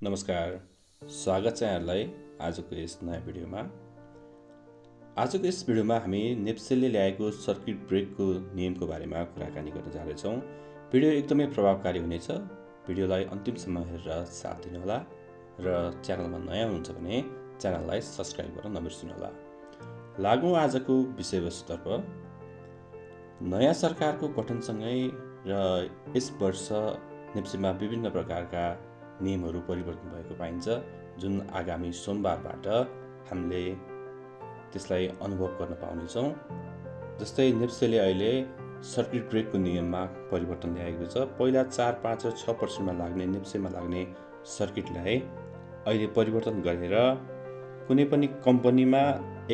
नमस्कार, स्वागत छ यहाँहरूलाई आजको यस नयाँ भिडियोमा। आजको यस भिडियोमा हामी नेप्सेले ल्याएको सर्किट ब्रेकको नियमको बारेमा कुराकानी गर्न जाँदैछौँ। भिडियो एकदमै प्रभावकारी हुनेछ। भिडियोलाई अन्तिमसम्म हेरेर साथ दिनुहोला र च्यानलमा नयाँ हुनुहुन्छ भने च्यानललाई सब्स्क्राइब गर्न नबिर्सनुहोला। लागौँ आजको विषयवस्तुतर्फ। नयाँ सरकारको गठनसँगै र यस वर्ष नेप्सेमा विभिन्न प्रकारका नियमहरू परिवर्तन भएको पाइन्छ, जुन आगामी सोमबारबाट हामीले त्यसलाई अनुभव गर्न पाउनेछौँ। जस्तै नेप्सेले अहिले सर्किट ब्रेकको नियममा परिवर्तन ल्याएको छ। पहिला 4, 5 र 6% लाग्ने नेप्सेमा लाग्ने सर्किटलाई अहिले परिवर्तन गरेर कुनै पनि कम्पनीमा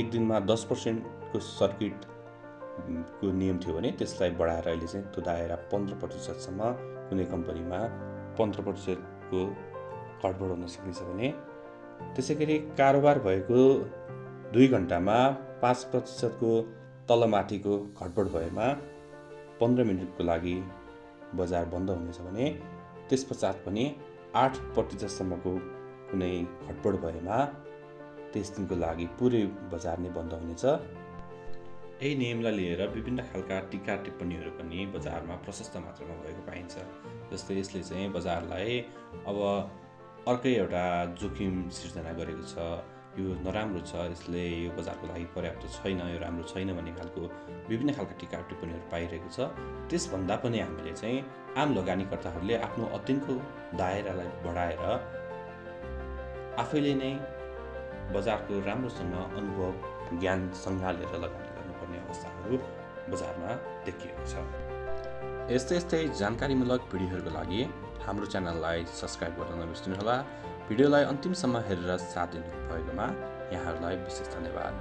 एक दिनमा 10% को सर्किट को नियम थियो भने त्यसलाई बढाएर अहिले चाहिँ त्यो दायरा 15% सम्म, कुनै कम्पनीमा 15% को घटबड हुन सक्नेछ भने, त्यसैगरी कारोबार भएको 2 घण्टामा 5% को तलमाथिको घटबड भएमा 15 मिनेटको लागि बजार बन्द हुनेछ भने, त्यसपश्चात पनि 8% सम्मको कुनै घटबड भएमा त्यस दिनको लागि पुरै बजार नै बन्द हुनेछ। यही नियमलाई लिएर विभिन्न खालका टीका टिप्पणीहरू पनि बजारमा प्रशस्त मात्रामा भएको पाइन्छ। जस्तै यसले चाहिँ बजारलाई अब अर्कै एउटा जोखिम सिर्जना गरेको छ, यो नराम्रो छ, यसले यो बजारको लागि पर्याप्त छैन, यो राम्रो छैन भन्ने खालको विभिन्न खालका टीका टिप्पणीहरू पाइरहेको छ। त्यसभन्दा पनि हामीले चाहिँ आम लगानीकर्ताहरूले आफ्नो अध्ययनको दायरालाई बढाएर आफैले नै बजारको राम्रोसँग अनुभव, ज्ञान सँगालेर लगानी गर्नुपर्ने अवस्थाहरू बजारमा देखिएको छ। यस्तै जानकारीमूलक भिडियोहरूको लागि हाम्रो च्यानललाई सब्स्क्राइब गर्न नबिर्सनुहोला। भिडियोलाई अन्तिमसम्म हेरेर साथ दिनुभएकोमा यहाँहरूलाई विशेष धन्यवाद।